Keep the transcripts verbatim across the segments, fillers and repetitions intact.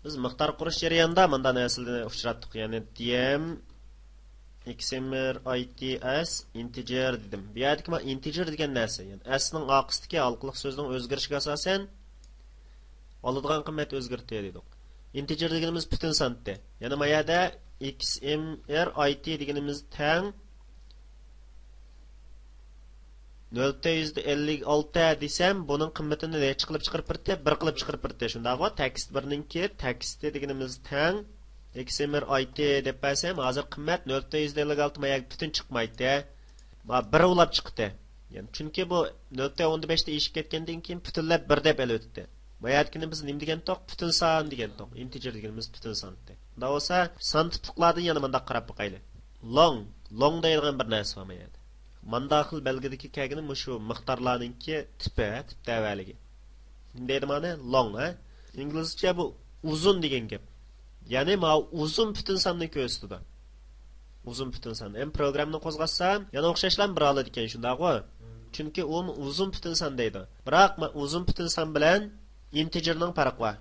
بىز مىقدار قۇرۇش جەريانىدا مۇنداق نەرسىلەرنى ئۇچراتتۇق. يەنى دىيەم، ئېكسىمېر ئايتى ئەس، ئىنتېجېر دېدىم. بۇ يەردىكى مانا ئىنتېجېر دېگەن نەرسە، يەنى ئەسنىڭ ئارقىسىدىكى ھالقىلىق سۆزنىڭ ئۆزگىرىشىگە ئاساسەن ئالىدىغان قىممەت ئۆزگىرتتى دېدۇق. ئىنتېجېر دېگىنىمىز پۈتۈن سانتى. يەنى ما يەردە ئېكسىمېر ئايتى دېگىنىمىز تەڭ نۆل پۈتۈن يۈزدە ئەللىك ئالتە دېسەم، بۇنىڭ قىممىتىنى نەچچە قىلىپ چىقىرىپ بېرىتتى؟ بىر قىلىپ چىقىرىپ بېرىتتى. شۇنداقغۇ؟ تېكىست بىرنىڭكى تېكىستى دېگىنىمىز تەڭ ئېكسىمېر ئايتى دەپ بەرسەم، ھازىر قىممەت نۆل پۈتۈن يۈزدە ئەللىك ئالتە ما يەرگە پۈتۈن چىقمايتتى. ما بىر ئۇلاپ چىقتى. يەنى چۈنكى بۇ نۆل پۈتۈن ئوندىن بەشتە ئېشىپ كەتكەندىن كېيىن پۈتۈنلەپ بىر دەپ ئېلىۋېتىپتۇ. ما يەردىكىنى بىز نېمە دېگەنتۇق؟ پۈتۈن سان دېگەنتۇق. ئىنتېجېر دېگىنىمىز پۈتۈن سان ئىدى. ئۇنداق بولسا، سان تىپلىقلاردىن يەنە مۇنداق قاراپ باقايلى. لونگ، لونگ دەيدىغان بىر نەرسە بار ما يەردە. ماندا خىل بەلگىدىكى كەلگىنى مۇشۇ مىقدارلارنىڭكى تىپى، تىپ تەۋەلىكى. نېمە دەيدۇ مانا؟ لونگ، ھە؟ ئىنگلىزچە بۇ ئۇزۇن دېگەن گەپ. يەنى ماۋۇ ئۇزۇن پۈتۈن ساننى كۆرسىتىدۇ. ئۇزۇن پۈتۈن سان. ئەمدى پروگراممىنى قوزغاتسام، يەنە ئوخشاشلا بىر ھالەت ئىكەن، شۇنداقغۇ؟ چۈنكى ئۇمۇ ئۇزۇن پۈتۈن سان دەيدۇ. بىراق ما-، ئۇزۇن پۈتۈن سان بىلەن ئىنتېجېرنىڭ پەرقى بار.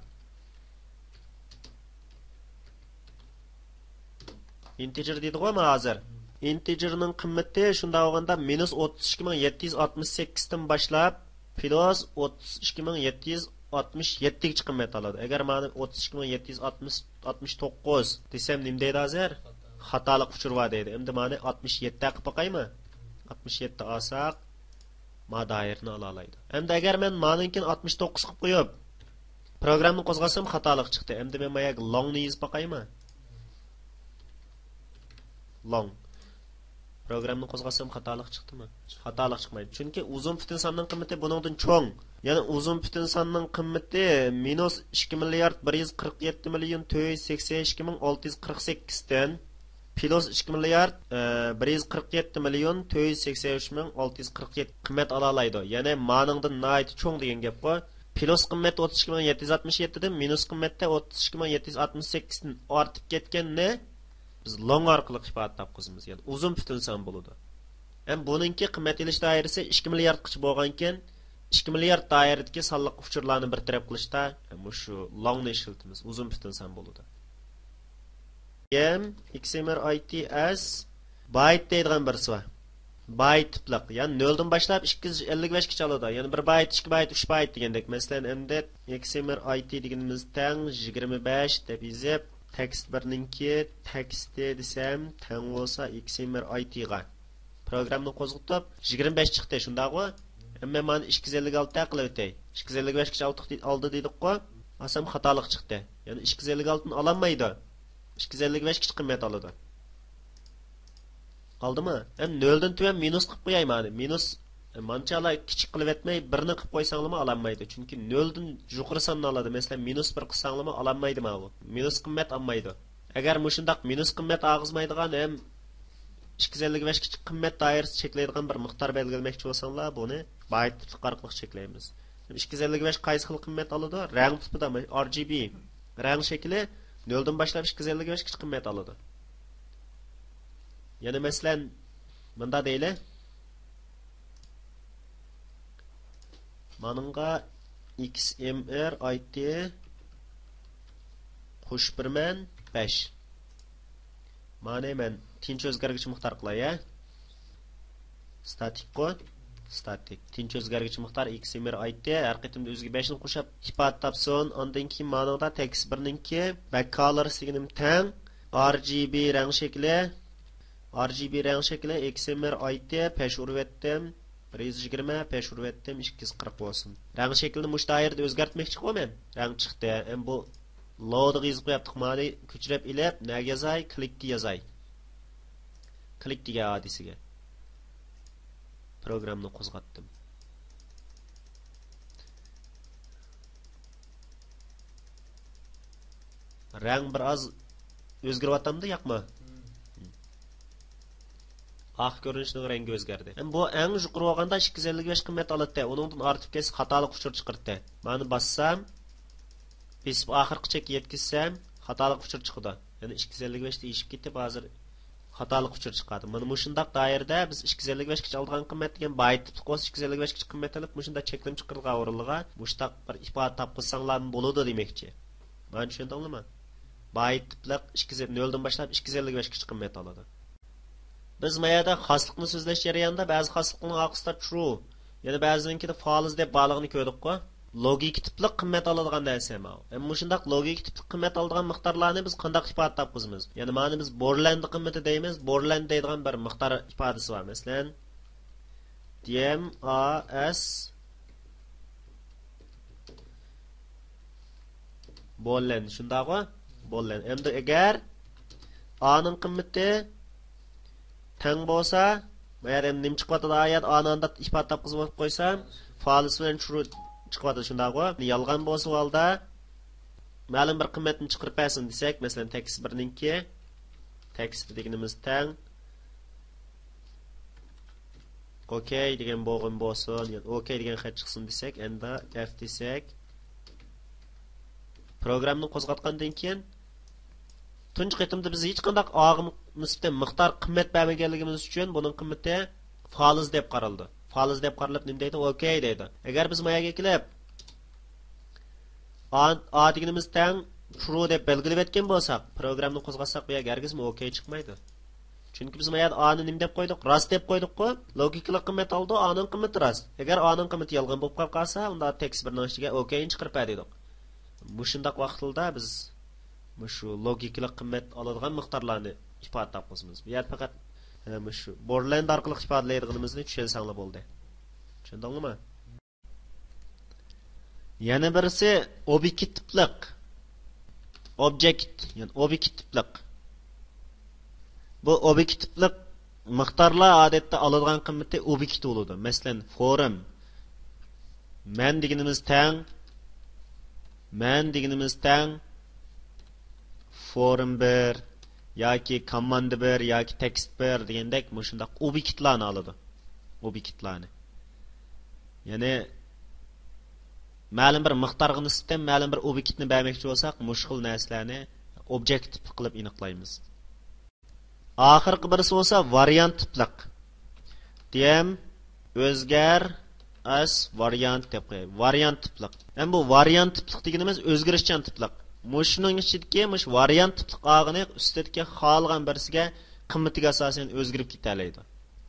ئىنتېجېر دېدىغۇ ما ھازىر. ئىنتېجېرنىڭ قىممىتى شۇنداق بولغاندا مىنۇس ئوتتۇز ئىككى مىڭ يەتتە يۈز ئاتمىش سەككىزدىن باشلاپ، پلۇس ئوتتۇز ئىككى مىڭ يەتتە يۈز ئاتمىش يەتتىگىچە قىممەت ئالىدۇ. ئەگەر مانا ئوتتۇز ئىككى مىڭ يەتتە يۈز ئاتمىش، ئاتمىش توققۇز دېسەم، نېمە دەيدۇ ھازىر؟ خاتالىق ئۇچۇر بار دەيدۇ. ئەمدى مانا ئاتمىش يەتتە قىلىپ باقايمۇ؟ ئاتمىش يەتتە ئالساق، ما دائىرىنى ئالالايدۇ. ئەمدى ئەگەر مەن مانىڭكىنى ئاتمىش توققۇز قىلىپ قويۇپ، پروگراممىنى قوزغاتسام، خاتالىق چىقتى. ئەمدى مەن ما يەرگە لونگنى يېزىپ باقايمۇ؟ لونگ. پروگراممىنى قوزغاتسام خاتالىق چىقتىمۇ؟ خاتالىق چىقمايدۇ. چۈنكى ئۇزۇن پۈتۈن ساننىڭ قىممىتى بۇنىڭدىن چوڭ. يەنى ئۇزۇن پۈتۈن ساننىڭ قىممىتى مىنۇس ئىككى مىليارد بىر يۈز قىرىق يەتتە مىليون تۆت يۈز سەكسەن ئىككى مىڭ ئالتە يۈز قىرىق سەككىزدىن پلۇس ئىككى مىليارد، ئە، بىر يۈز قىرىق يەتتە مىليون تۆت يۈز سەكسەن ئۈچ مىڭ ئالتە يۈز قىرىق يەتتە قىممەت ئالالايدۇ. يەنى مانىڭدىن ناھايىتى چوڭ دېگەن گەپقۇ. پلۇس قىممەت ئوتتۇز ئىككى مىڭ يەتتە يۈز ئاتمىش يەتتىدىن مىنۇس قىممەتتە ئوتتۇز ئىككى مىڭ يەتتە يۈز ئاتمىش سەككىزدىن ئارتىپ كەتكەننى بىز لونگ ئارقىلىق ئىپادىلەپ قويىمىز. يەنى ئۇزۇن پۈتۈن سان بولىدۇ. ھەم بۇنىڭكى قىممەت ئېلىش دائىرىسى ئىككى مىلياردقىچە بولغانكەن، ئىككى مىليارد دائىرىدىكى سانلىق ئۇچۇرلارنى بىر تەرەپ قىلىشتا مۇشۇ لونگنى ئىشلىتىمىز. ئۇزۇن پۈتۈن سان بولىدۇ. ئېم، ئېكسىمېر ئايتى ئەس بايت دەيدىغان بىرسى بار. بايت تىپلىق. يەنى نۆلدىن باشلاپ ئىككى يۈز ئەللىك بەشكىچە ئالىدۇ. يەنى بىر بايت، ئىككى بايت، ئۈچ بايت دېگەندەك. مەسىلەن، ئەمدى ئېكسىمېر ئايتى دېگىنىمىز تەڭ يىگىرمە بەش دەپ يېزىپ، تېكىست بىرنىڭكى تېكىستى دېسەم، تەڭ بولسا ئېكسىمېر ئايتىغا. پروگراممىنى قوزغىتىپ، يىگىرمە بەش چىقتى، شۇنداقغۇ؟ ئەمما مانا ئىككى يۈز ئەللىك ئالتە قىلىۋېتەي. ئىككى يۈز ئەللىك بەشكىچە ئالدى دېدۇققۇ؟ ئالسام خاتالىق چىقتى. يەنى ئىككى يۈز ئەللىك ئالتىنى ئالالمايدۇ. ئىككى يۈز ئەللىك بەشكىچە قىممەت ئالىدۇ. ئالدىمۇ؟ ھەم نۆلدىن تۆۋەن مىنۇس قىلىپ قوياي مانا. مىنۇس، مانچىلا كىچىك قىلىۋەتمەي، بىرنى قىلىپ قويساڭلىمۇ ئالالمايدۇ. چۈنكى نۆلدىن يۇقىرى ساننى ئالىدۇ. مەسىلەن، مىنۇس بىر قىلساڭلىمۇ ئالالمايدۇ مانا بۇ. مىنۇس قىممەت ئالمايدۇ. ئەگەر مۇشۇنداق مىنۇس قىممەت ئالغۇزمايدىغان ھەم ئىككى يۈز ئەللىك بەشكىچە قىممەت دائىرىسى چەكلەيدىغان بىر مىقدار بەلگىلىمەكچى بولساڭلار، بۇنى بايت تىپلىقى ئارقىلىق چەكلەيمىز. ئىككى يۈز ئەللىك بەش قايسى خىل قىممەت ئالىدۇ؟ رەڭ تىپىدا، ئار جى بى. رەڭ شەكلى نۆلدىن باشلاپ ئىككى يۈز ئەللىك بەشكىچە قىممەت ئالىدۇ. يەنە مەسىلەن، مۇنداق دەيلى. مانىڭغا ئېكس ئېم ئېر ئايتى قوشۇپ بېرىمەن بەش. مانى مەن تىنچ ئۆزگەرگۈچى مىقدار قىلاي، ھە؟ ستاتىكقۇ؟ ستاتىك. تىنچ ئۆزگەرگۈچى مىقدار ئېكس ئېم ئېر ئايتى. ھەر قېتىمدا ئۆزىگە بەشنى قوشۇپ ئىپادە تاپسۇن. ئاندىن كېيىن مانىڭدا تېكىست بىرنىڭكى بەك كالرس دېگىنىم تەڭ. ئار جى بى رەڭ شەكلى. ئار جى بى رەڭ شەكلى ئېكس ئېم ئېر ئايتى، پەش ئۇرۇۋەتتىم. بىر يۈز يىگىرمە، پەش ئۇرۇۋەتتىم، ئىككى يۈز قىرىق بولسۇن. رەڭ شەكلىنى مۇشۇ دائىرىدە ئۆزگەرتمەكچىغۇ مەن. رەڭ چىقتى. ئەمما بۇ لودىغا يېزىپ قويۇپتۇق. مانى كۆچۈرۈپ ئېلىپ، نەگە يازاي؟ كلىككە يازاي. كلىك دېگەن ھادىسىگە. پروگراممىنى قوزغاتتىم. رەڭ بىر ئاز ئۆزگىرىۋاتامدۇ، ياقمۇ؟ ئارقا كۆرۈنۈشنىڭ رەڭگى ئۆزگەردى. ھەم بۇ ئەڭ يۇقىرى بولغاندا ئىككى يۈز ئەللىك بەش قىممەت ئالاتتى. ئۇنىڭدىن ئارتىپ كەتسە خاتالىق ئۇچۇرى چىقىرتتى. مانا باسسام، بېسىپ ئاخىرقى چەككە يەتكۈزسەم، خاتالىق ئۇچۇرى چىقىدۇ. يەنى ئىككى يۈز ئەللىك بەشتە ئېشىپ كېتىپ، ھازىر خاتالىق ئۇچۇرى چىقىدۇ. مانا مۇشۇنداق دائىرىدە بىز ئىككى يۈز ئەللىك بەشكىچە ئالىدىغان قىممەت دېگەن بايت تىپلىق بولسا، ئىككى يۈز ئەللىك بەشكىچە قىممەت ئېلىپ، مۇشۇنداق چەكلىمە چىقىرىدىغان ئورۇنلىرىغا مۇشۇنداق بىر ئىپادە تاپقۇزساڭلارمۇ بولىدۇ دېمەكچى. مانا چۈشەندىڭلىمۇ؟ بايت تىپلىق ئىككى يۈز، نۆلدىن باشلاپ ئىككى يۈز ئەللىك بەشكىچە قىممەت ئالىدۇ. بىز ما يەردە خاسلىقنى سۆزلەش جەريانىدا بەزى خاسلىقنىڭ ئارقىسىدا ترۇ، يەنە بەزىنىڭكىدە فالس دەپ بارلىقىنى كۆردۇققۇ. لوگىكا تىپلىق قىممەت ئالىدىغان نەرسە ماۋۇ. ھەم مۇشۇنداق لوگىكا تىپلىق قىممەت ئالىدىغان مىقدارلارنى بىز قانداق ئىپادىلەپ قويىمىز؟ يەنى مانى بىز بورلاند قىممىتى دەيمىز. بورلاند دەيدىغان بىر مىقدار ئىپادىسى بار. مەسىلەن، دي ئېم ئا ئېس بوللەن، شۇنداقغۇ؟ بوللەن. ئەمدى ئەگەر ئانىڭ قىممىتى تەڭ بولسا، ما يەردە ئەمدى نېمە چىقىۋاتىدۇ؟ ئايەت ئانى ئانداق ئىپادىلەپ قىلىپ قويسام، فالس بىلەن ترۇ چىقىۋاتىدۇ، شۇنداقغۇ؟ يالغان بولسا، ئۇ ھالدا مەلۇم بىر قىممەتنى چىقىرىپ بەرسۇن دېسەك، مەسىلەن، تېكىست بىرنىڭكى، تېكىست دېگىنىمىز تەڭ، ئوكەي دېگەن بولغان بولسۇن، يا ئوكەي دېگەن خەت چىقسۇن دېسەك، ئەندى ئەف دېسەك، پروگراممىنى قوزغاتقاندىن كېيىن، تۇنجى قېتىمدا بىز ھېچقانداق ئاغا نىسبەتەن مىقدار قىممەت بەرمىگەنلىكىمىز ئۈچۈن بۇنىڭ قىممىتى فالس دەپ قارىلىدۇ. فالس دەپ قارىلىپ نېمە دەيدۇ؟ ئوكەي دەيدۇ. ئەگەر بىز ما يەرگە كېلىپ، ئا، ئا دېگىنىمىز تەڭ ترۇ دەپ بەلگىلەپ ئۆتكەن بولساق، پروگراممىنى قوزغاتساق، بۇ يەرگە ھەرگىزمۇ ئوكەي چىقمايدۇ. چۈنكى بىز ما يەردە ئانى نېمە دەپ قويدۇق؟ راست دەپ قويدۇققۇ. لوگىكىلىق قىممەت ئالىدۇ، ئانىڭ قىممىتى راست. ئەگەر ئانىڭ قىممىتى يالغان بولۇپ قالىپ قالسا، ئۇندا تېكىست بىرنىڭ ئىچىگە ئوكەينى چىقىرىپ بەر دېدۇق. مۇشۇنداق ۋاقىتلىرىدا بىز مۇشۇ لوگىكىلىق قىممەت ئالىدىغان مىقدارلارنى ئىپادىلەپ قويىمىز. بۇ يەردە پەقەت، ئە، مۇشۇ بورلاند ئارقىلىق ئىپادىلەيدىغىنىمىزنى چۈشەنسەڭلار بولدى. چۈشەندىڭلارمۇ؟ يەنە بىرسى ئوبيېكتىپلىق. ئوبيېكت، يەنى ئوبيېكتىپلىق. بۇ ئوبيېكتىپلىق مىقدارلار ئادەتتە ئالىدىغان قىممىتى ئوبيېكت بولىدۇ. مەسىلەن، فورم. مەن دېگىنىمىز تەڭ، مەن دېگىنىمىز تەڭ، فورم بىر ياكى كوماند بىر ياكى تېكىست بىر دېگەندەك مۇشۇنداق ئوبيېكتلارنى ئالىدۇ. ئوبيېكتلارنى. يەنى مەلۇم بىر مىقدارغا نىسبەتەن مەلۇم بىر ئوبيېكتنى بەرمەكچى بولساق، مۇشۇ خىل نەرسىلەرنى ئوبيېكتىپ قىلىپ ئېنىقلايمىز. ئاخىرقى بىرسى بولسا ۋارىيانت تىپلىق. دېيەم، ئۆزگەر ئەس ۋارىيانت دەپ قوياي. ۋارىيانت تىپلىق. ھەم بۇ ۋارىيانت تىپلىق دېگىنىمىز ئۆزگىرىشچان تىپلىق. مۇشۇنىڭ ئىچىدىكى مۇشۇ ۋارىيانت تىپلىق ئالغىنى ئۈستىدىكى خالىغان بىرسىگە قىممىتىگە ئاساسەن ئۆزگىرىپ كېتەلەيدۇ.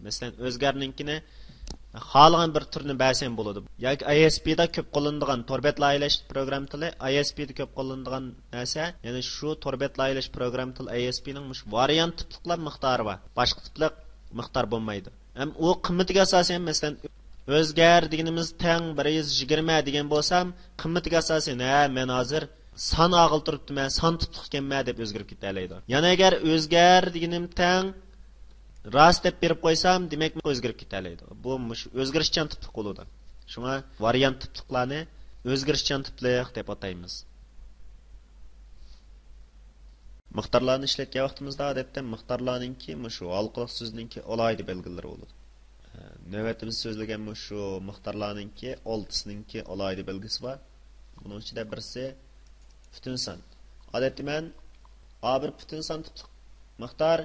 مەسىلەن، ئۆزگەرنىڭكىنى خالىغان بىر تۈرنى بەرسەم بولىدۇ. ياكى ئاي ئېس پىدا كۆپ قوللىنىدىغان تور بەت لايىھەلەش پروگرامما تىلى، ئاي ئېس پىدا كۆپ قوللىنىدىغان نەرسە، يەنى شۇ تور بەت لايىھەلەش پروگرامما تىلى ئاي ئېس پىنىڭ مۇشۇ ۋارىيانت تىپلىقلار مىقدارى بار. باشقا تىپلىق مىقدار بولمايدۇ. ھەم ئۇ قىممىتىگە ئاساسەن، مەسىلەن، ئۆزگەر دېگىنىمىز تەڭ بىر يۈز يىگىرمە دېگەن بولسام، قىممىتىگە ئاساسەن، ھە، مەن ھازىر سان ئالغىلى تۇرۇپتىمەن، سان تىپلىق ئىكەنمەن دەپ ئۆزگىرىپ كېتەلەيدۇ. يەنە ئەگەر ئۆزگەر دېگىنىم تەڭ راست دەپ بېرىپ قويسام، دېمەك، ئۆزگىرىپ كېتەلەيدۇ. بۇ مۇشۇ ئۆزگىرىشچان تىپلىق بولىدۇ. شۇڭا ۋارىيانت تىپلىقلارنى ئۆزگىرىشچان تىپلىق دەپ ئاتايمىز. مىقدارلارنى ئىشلەتكەن ۋاقتىمىزدا، ئادەتتە، مىقدارلارنىڭكى مۇشۇ ھالقىلىق سۆزنىڭكى ئالاھىدە بەلگىلىرى بولىدۇ. نۆۋەتتە بىز سۆزلىگەن مۇشۇ مىقدارلارنىڭكى ئالتىسىنىڭكى ئالاھىدە بەلگىسى بار. بۇنىڭ ئىچىدە بىرسى پۈتۈن سان. ئادەتتە مەن ئا بىر پۈتۈن سان تىپلىق مىقدار،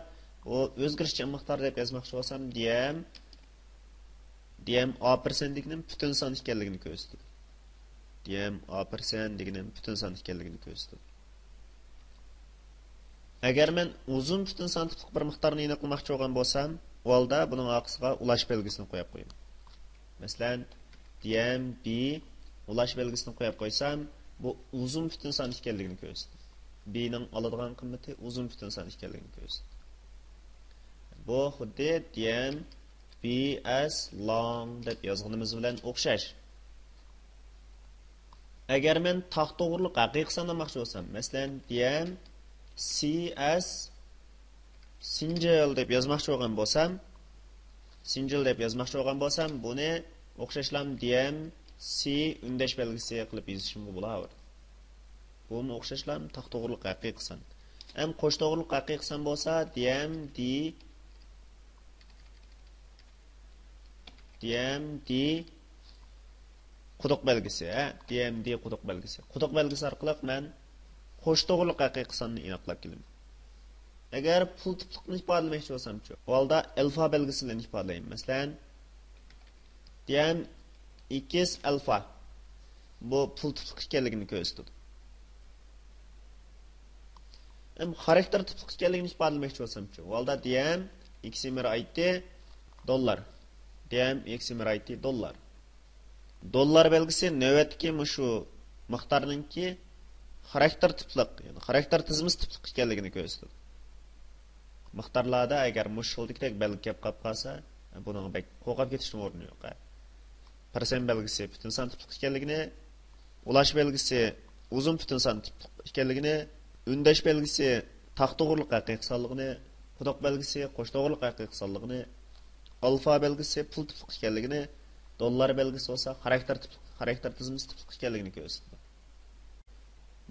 ئۇ ئۆزگىرىشچان مىقدار دەپ يازماقچى بولسام، دېيەم، دېيەم ئا پىرسەنت دېگىنىم پۈتۈن سان ئىكەنلىكىنى كۆرسىتىدۇ. دېيەم ئا پىرسەنت دېگىنىم پۈتۈن سان ئىكەنلىكىنى كۆرسىتىدۇ. ئەگەر مەن ئۇزۇن پۈتۈن سان تىپلىق بىر مىقدارنى ئېنىقلىماقچى بولغان بولسام، ئۇ ھالدا بۇنىڭ ئارقىسىغا ئۇلاش بەلگىسىنى قويۇپ قويىمەن. مەسىلەن، دېيەم بى ئۇلاش بەلگىسىنى قويۇپ قويسام، بۇ ئۇزۇن پۈتۈن سان ئىكەنلىكىنى كۆرسىتىدۇ. بىنىڭ ئالىدىغان قىممىتى ئۇزۇن پۈتۈن سان ئىكەنلىكىنى كۆرسىتىدۇ. بۇ خۇددى دېيەم بى ئەس لونگ دەپ يازغىنىمىز بىلەن ئوخشاش. ئەگەر مەن تاختا ئوغرىلىق ھەقىقىي سانلىماقچى بولسام، مەسىلەن، دېيەم سى ئەس سىنجىل دەپ يازماقچى بولغان بولسام، سىنجىل دەپ يازماقچى بولغان بولسام، بۇنى ئوخشاشلام دېيەم سى ئۈندەش بەلگىسى قىلىپ يېزىشىمغا بولاۋېرىدۇ. بۇمۇ ئوخشاشلام تاختا ئوغرىلىق ھەقىقىي سان. ھەم قوش توغرىلىق ھەقىقىي سان بولسا، دېيەم دى دېيەم دى قۇدۇق بەلگىسى، ھە؟ دېيەم دى قۇدۇق بەلگىسى. قۇدۇق بەلگىسى ئارقىلىق مەن قوش توغرىلىق ھەقىقىي ساننى ئېنىقلاپ كېلىمەن. ئەگەر پۇل تىپلىقنى ئىپادىلىمەكچى بولسامچۇ؟ ئۇ ھالدا ئەلفا بەلگىسى بىلەن ئىپادىلەيمەن. مەسىلەن، دېيەم ئىكس ئەلفا. بۇ پۇل تىپلىق ئىكەنلىكىنى كۆرسىتىدۇ. خاراكتېر تىپلىق ئىكەنلىكىنى ئىپادىلىمەكچى بولسامچۇ؟ ئۇ ھالدا دىيەم ئېكسىمېر ئايتى دوللار. دىيەم ئېكسىمېر ئايتى دوللار. دوللار بەلگىسى نۆۋەتتىكى مۇشۇ مىقدارنىڭكى خاراكتېر تىپلىق، يەنى خاراكتېر تىزمىسى تىپلىق ئىكەنلىكىنى كۆرسىتىدۇ. مىقدارلاردا ئەگەر مۇشۇ خىلدىكىدەك بەلگە كەپ قاپ قالسا، بۇنىڭغا بەك قورقۇپ كېتىشنىڭ ئورنى يوق. پىرسەنت بەلگىسى پۈتۈن سان تىپلىق ئىكەنلىكىنى، ئۇلاش بەلگىسى ئۇزۇن پۈتۈن سان تىپلىق ئىكەنلىكىنى، ئۈندەش بەلگىسى تاق توغرىلىق ھەقىقىي سانلىقىنى، قۇدۇق بەلگىسى قوش توغرىلىق ھەقىقىي سانلىقىنى، ئالفا بەلگىسى پۇل تىپلىق ئىكەنلىكىنى، دوللار بەلگىسى بولسا خاراكتېر تىپلىق، خاراكتېر تىزمىسى تىپلىق ئىكەنلىكىنى كۆرسىتىدۇ.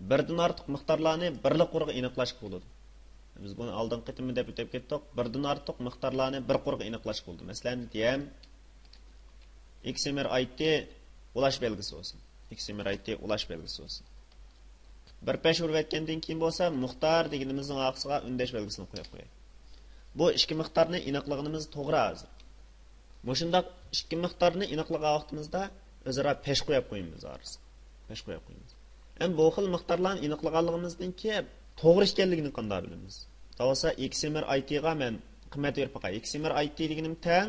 بىردىن ئارتۇق مىقدارلارنى بىرلا قۇرغا ئېنىقلاشقا بولىدۇ. بىز بۇنى ئالدىنقى قېتىممۇ دەپ ئۆتۈپ كەتتۇق. بىردىن ئارتۇق مىقدارلارنى بىر قۇرغا ئېنىقلاشقا بولىدۇ. مەسىلەن، دىيەم ئېكسىمېر ئايتى ئۇلاش بەلگىسى بولسۇن. ئېكسىمېر ئايتى ئۇلاش بەلگىسى بولسۇن. بىر پەش ئۇرۇۋەتكەندىن كېيىن بولسا، مىقدار دېگىنىمىزنىڭ ئارقىسىغا ئۈندەش بەلگىسىنى قويۇپ قوياي. بۇ ئىككى مىقدارنى ئېنىقلىغىنىمىز توغرا ھازىر. مۇشۇنداق ئىككى مىقدارنى ئېنىقلىغان ۋاقتىمىزدا ئۆزئارا پەش قويۇپ قويىمىز ئارىسىغا. پەش قويۇپ قويىمىز. ئەمما بۇ خىل مىقدارلارنى ئېنىقلىغانلىقىمىزدىن كېيىن توغرا ئىكەنلىكىنى قانداق بىلىمىز؟ دەۋالسا ئېكسىمېر ئايتىغا مەن قىممەت بېرىپ باقاي. ئېكسىمېر ئايتى دېگىنىم تەڭ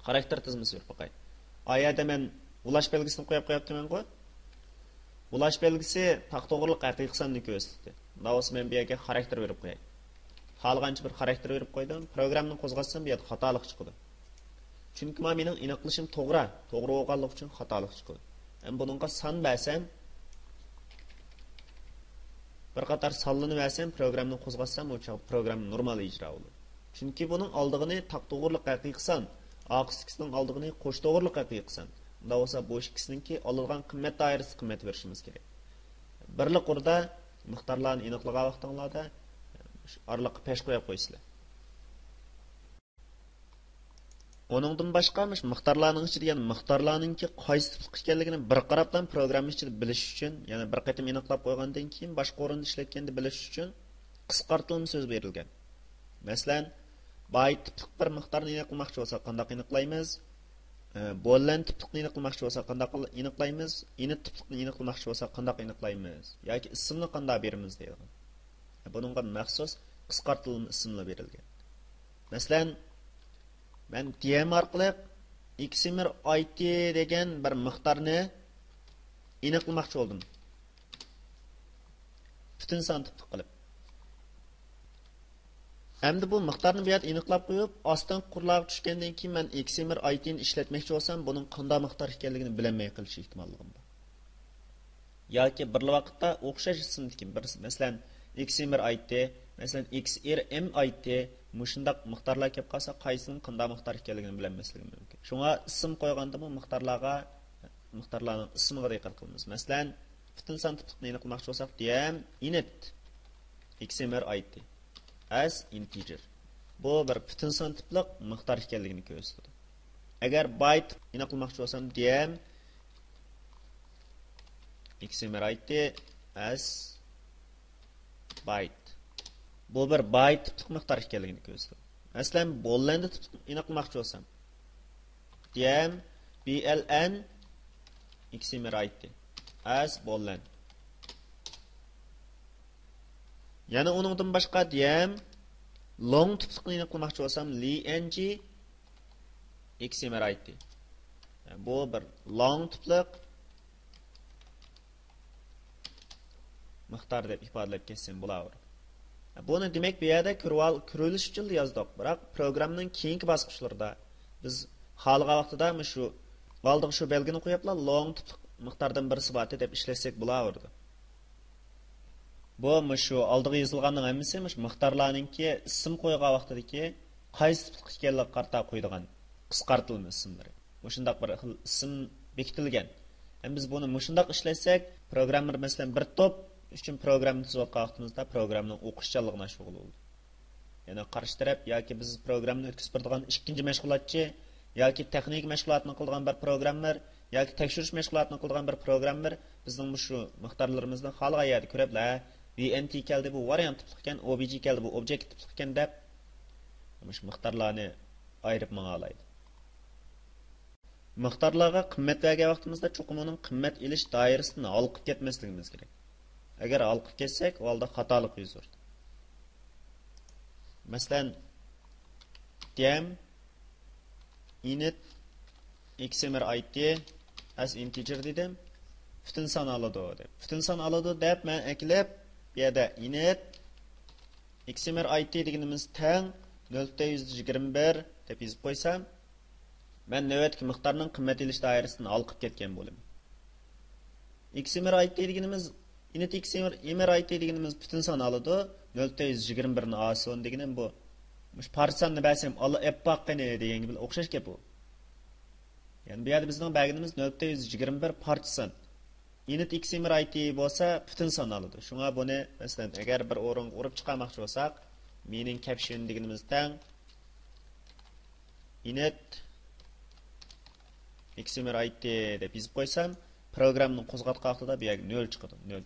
خاراكتېر تىزمىسى بېرىپ باقاي. ئا يەردە مەن ئۇلاش بەلگىسىنى قويۇپ قويۇپتىمەنغۇ. ئۇلاش بەلگىسى تاق توغرىلىق ھەقىقىي ساننى كۆرسىتىدۇ. مۇنداق بولسا مەن بۇ يەرگە خاراكتېر بېرىپ قوياي. خالىغانچە بىر خاراكتېر بېرىپ قويدۇم. پروگراممىنى قوزغاتسام بۇ يەردە خاتالىق چىقىدۇ. چۈنكى مانا مېنىڭ ئېنىقلىشىم توغرا. توغرا بولغانلىقى ئۈچۈن خاتالىق چىقىدۇ. ھەم بۇنىڭغا سان بەرسەم، بىر قاتار سانلىنى بەرسەم، پروگراممىنى قوزغاتسام، ئۇ چاغدا پروگرامما نورمال ئىجرا بولىدۇ. چۈنكى بۇنىڭ ئالدىغىنى تاق توغرىلىق ھەقىقىي سان، ئارقىسىدىكىسىنىڭ ئالدىغىنى قوش توغرىلىق ھەقىقىي سان. ئۇنداق بولسا بۇ ئىككىسىنىڭكى ئالىدىغان قىممەت دائىرىسىدا قىممەت بېرىشىمىز كېرەك. بىرلا قۇردا مىقدارلارنى ئېنىقلىغان ۋاقتىڭلاردا ئارىلىققا پەش قويۇپ قويىسىلەر. ئۇنىڭدىن باشقا مۇشۇ مىقدارلارنىڭ ئىچىدە يەنە مىقدارلارنىڭكى قايسى تىپلىق ئىكەنلىكىنى بىر قاراپلا پروگرامما ئىچىدە بىلىش ئۈچۈن، يەنە بىر قېتىم ئېنىقلاپ قويغاندىن كېيىن باشقا ئورۇندا ئىشلەتكەندە بىلىش ئۈچۈن قىسقارتىلما سۆز بېرىلگەن. مەسىلەن، بايت تىپلىق بىر مىقدارنى ئېنىقلىماقچى بولساق قانداق ئېنىقلايمىز؟ ئە، بوللەن تىپلىقنى ئېنىقلىماقچى بولساق قانداق ئېنىقلايمىز؟ ئىنىت تىپلىقنى ئېنىقلىماقچى بولساق قانداق ئېنىقلايمىز؟ ياكى ئىسىمنى قانداق بېرىمىز دەيدىغان. بۇنىڭغا مەخسۇس قىسقارتىلما ئىسىملار بېرىلگەن. مەسىلەن، مەن دىيەم ئارقىلىق ئېكسىمېر ئايتى دېگەن بىر مىقدارنى ئېنىقلىماقچى بولدۇم. پۈتۈن سان تىپلىق قىلىپ. ئەمدى بۇ مىقدارنى بۇ يەردە ئېنىقلاپ قويۇپ، ئاستىنقى قۇرلارغا چۈشكەندىن كېيىن مەن ئېكسىمېر ئايتىنى ئىشلەتمەكچى بولسام، بۇنىڭ قانداق مىقدار ئىكەنلىكىنى بىلەلمەي قېلىش ئېھتىماللىقىم بار. ياكى بىرلا ۋاقىتتا ئوخشاش ئىسىمدىكى بىر، مەسىلەن، ئېكسىمېر ئايتى، مەسىلەن، ئېكسىرئېم ئايتى، مۇشۇنداق مىقدارلار كەپ قالسا، قايسىنىڭ قانداق مىقدار ئىكەنلىكىنى بىلەلمەسلىكىم مۇمكىن. شۇڭا ئىسىم قويغاندىمۇ مىقدارلارغا، مىقدارلارنىڭ ئىسمىغا دىققەت قىلىمىز. مەسىلەن، پۈتۈن سان تىپلىقنى ئېنىقلىماقچى بولساق، دىيەم ئىنىت ئېكسىمېر ئايتى ئەز ئىنتىجېر. بۇ بىر پۈتۈن سان تىپلىق مىقدار ئىكەنلىكىنى كۆرسىتىدۇ. ئەگەر بايت ئېنىقلىماقچى بولسام، دىيەم ئېكسىمېر ئايتى ئەز بايت. بۇ بىر بايت تىپلىق مىقدار ئىكەنلىكىنى كۆرسىتىدۇ. مەسىلەن، بوللەندە تىپلىق ئېنىقلىماقچى بولسام، دىيەم بىئېلئېن ئېكسىمېر ئايتى ئەز بوللەن. يەنە ئۇنىڭدىن باشقا دىيەم لوڭ تىپلىقنى ئېنىقلىماقچى بولسام، لىئېنجى ئېكسىمېر ئايتى. بۇ بىر لوڭ تىپلىق مىقدار دەپ ئىپادىلەپ كەتسەم بولاۋېرىدۇ. بۇنى دېمەك بۇ يەردە كۆرۈۋال-، كۆرۈۋېلىش ئۈچۈنلا يازدۇق. بىراق پروگراممىنىڭ كېيىنكى باسقۇچلىرىدا بىز خالىغان ۋاقتىدا مۇشۇ ئالدىغا شۇ بەلگىنى قويۇپلا لوڭ تىپلىق مىقداردىن بىرسى بار دەپ ئىشلەتسەك بولاۋېرىدۇ. بۇ مۇشۇ ئالدىغا يېزىلغاننىڭ ھەممىسى مۇشۇ مىقدارلارنىڭكى ئىسىم قويغان ۋاقتىدىكى قايسى تىپلىق ئىكەنلىكىگە قارىتا قويىدىغان قىسقارتىلما ئىسىملىرى. مۇشۇنداق بىر خىل ئىسىم بېكىتىلگەن. ھەم بىز بۇنى مۇشۇنداق ئىشلەتسەك، پروگراممېر، مەسىلەن، بىر توپ ئۈچۈن پروگرامما تۈزۈۋاتقان ۋاقتىمىزدا پروگراممىنىڭ ئوقۇش جانلىقىنى ئاشۇرغىلى بولىدۇ. يەنى قارشى تەرەپ ياكى بىز پروگراممىنى ئۆتكۈزۈپ بېرىدىغان ئىككىنچى مەشغۇلاتچى ياكى تېخنىكا مەشغۇلاتىنى قىلىدىغان بىر پروگراممېر ياكى تەكشۈرۈش مەشغۇلاتىنى قىلىدىغان بىر پروگراممېر بىزنىڭ مۇشۇ مىقدارلىرىمىزنى خالىغان يەردە كۆرۈپلا، ۋى ئېن تى كەلدى، بۇ ۋارىيانت تىپلىق ئىكەن، ئو بى جى كەلدى، بۇ ئوبيېكت تىپلىق ئىكەن دەپ، مۇشۇ مىقدارلارنى ئايرىپ ماڭالايدۇ. مىقدارلارغا قىممەت بەرگەن ۋاقتىمىزدا چوقۇم ئۇنىڭ قىممەت ئېلىش دائىرىسىدىن ھالقىپ كەتمەسلىكىمىز كېرەك. ئەگەر ھالقىپ كەتسەك، ئۇ ھالدا خاتالىق يۈز بېرىدۇ. مەسىلەن، دېم، init xmr id as integer دېدىم. پۈتۈن سان ئالىدۇ دەپ. پۈتۈن سان ئالىدۇ دەپ مەن ئەكېلىپ، بۇ يەردە init xmr id دېگىنىمىز تەڭ نۆل پۈتۈن يۈز يىگىرمە بىر دەپ يېزىپ قويسام، مەن نۆۋەتتىكى مىقدارنىڭ قىممەت ئېلىش دائىرىسىدىن ھالقىپ كەتكەن بولىمەن. xmr id دېگىنىمىز، init xmr id دېگىنىمىز پۈتۈن سان ئالىدۇ. نۆل پۈتۈن يۈز يىگىرمە بىرنى ئالسۇن دېگىنىم بۇ. مۇشۇ پارچە ساننى بەرسەم، ئالا ئەپ باققىنى دېگەنگە بىلەن ئوخشاش گەپ ئۇ. يەنى بۇ يەردە بىزنىڭ بەرگىنىمىز نۆل پۈتۈن يۈز يىگىرمە بىر پارچە سان. init xmr id بولسا پۈتۈن سان ئالىدۇ. شۇڭا بۇنى، مەسىلەن، ئەگەر بىر ئورۇنغا ئۇرۇپ چىقارماقچى بولساق، مېنىڭ caption دېگىنىمىز تەڭ init xmr id دەپ يېزىپ قويسام، پروگراممىنى قوزغاتقان ۋاقتىدا بۇ يەرگە نۆل چىقىدۇ. نۆل.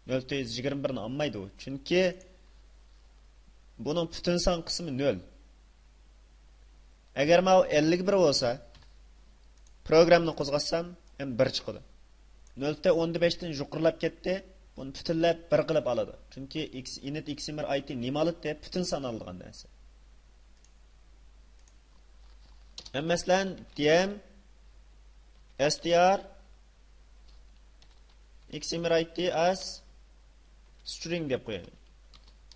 نۆل پۈتۈن يۈز يىگىرمە بىرنى ئالمايدۇ. چۈنكى بۇنىڭ پۈتۈن سان قىسمى نۆل. ئەگەر ماۋۇ ئەللىك بىر بولسا، پروگراممىنى قوزغاتسام، ھەم بىر چىقىدۇ. نۆل پۈتۈن ئوندىن بەشتىن يۇقىرىلاپ كەتتى. بۇنى پۈتۈنلەپ بىر قىلىپ ئالىدۇ. چۈنكى ئىكس، init xmr id نېمە ئالىدۇ؟ پۈتۈن سان ئالىدىغان نەرسە. ھەم مەسىلەن، دېم، str، xmr id as string دەپ قويايلى.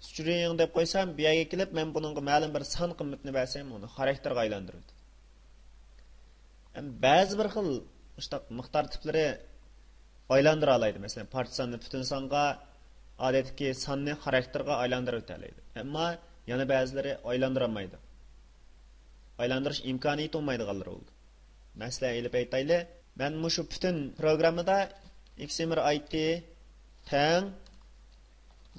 String دەپ قويسام، بۇ يەرگە كېلىپ، مەن بۇنىڭغا مەلۇم بىر سان قىممىتىنى بەرسەم، ئۇنى خاراكتېرغا ئايلاندۇرىدۇ. ھەم بەزى بىر خىل مۇشۇنداق مىقدار تىپلىرى ئايلاندۇرالايدۇ. مەسىلەن، پارچە ساننى پۈتۈن سانغا، ئادەتتىكى ساننى خاراكتېرغا ئايلاندۇرۇۋېتەلەيدۇ. ئەمما يەنە بەزىلىرى ئايلاندۇرالمايدۇ. ئايلاندۇرۇش ئىمكانىيىتى بولمايدىغانلىرى بولىدۇ. مەسىلەن ئېلىپ ئېيتايلى، مەن مۇشۇ پۈتۈن پروگراممىدا xmr id تەڭ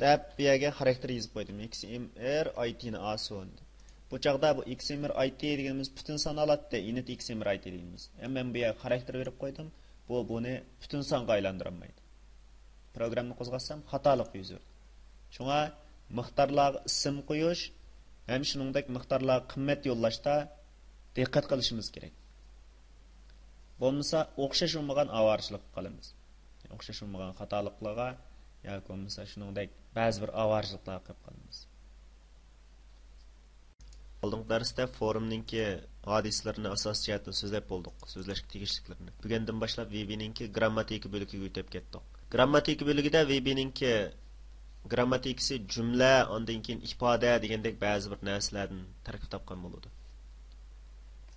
دەپ بۇ يەرگە خاراكتېر يېزىپ قويدۇم. xmr id نى ئالسۇن. بۇ چاغدا بۇ xmr id دېگىنىمىز پۈتۈن سان ئالاتتى، init xmr id دېگىنىمىز. ھەم مەن بۇ يەرگە خاراكتېر بېرىپ قويدۇم. بۇ بۇنى پۈتۈن سانغا ئايلاندۇرالمايدۇ. پروگراممىنى قوزغاتسام، خاتالىق يۈز بېرىدۇ. شۇڭا مىقدارلارغا ئىسىم قويۇش ھەم شۇنىڭدەك مىقدارلارغا قىممەت يوللاشتا دىققەت قىلىشىمىز كېرەك. بولمىسا، ئوخشاش بولمىغان ئاۋارىچىلىققا قالىمىز. ئوخشاش بولمىغان خاتالىقلارغا ياكى بولمىسا شۇنىڭدەك بەزى بىر ئاۋارىچىلىقلارغا قېلىپ قالىمىز. ئالدىنقى دەرستە فورمنىڭكى ھادىسىلىرىنى ئاساسىي جەھەتتىن سۆزلەپ بولدۇق، سۆزلەشكە تېگىشلىكلىرىنى. بۈگۈندىن باشلاپ ۋى بى نىڭكى گرامماتىكا بۆلىكىگە ئۆتۈپ كەتتۇق. گرامماتىكا بۆلۈكىدە ۋى بى نىڭكى گرامماتىكىسى جۈملە، ئاندىن كېيىن ئىپادە دېگەندەك بەزى بىر نەرسىلەردىن تەركىب تاپقان بولىدۇ.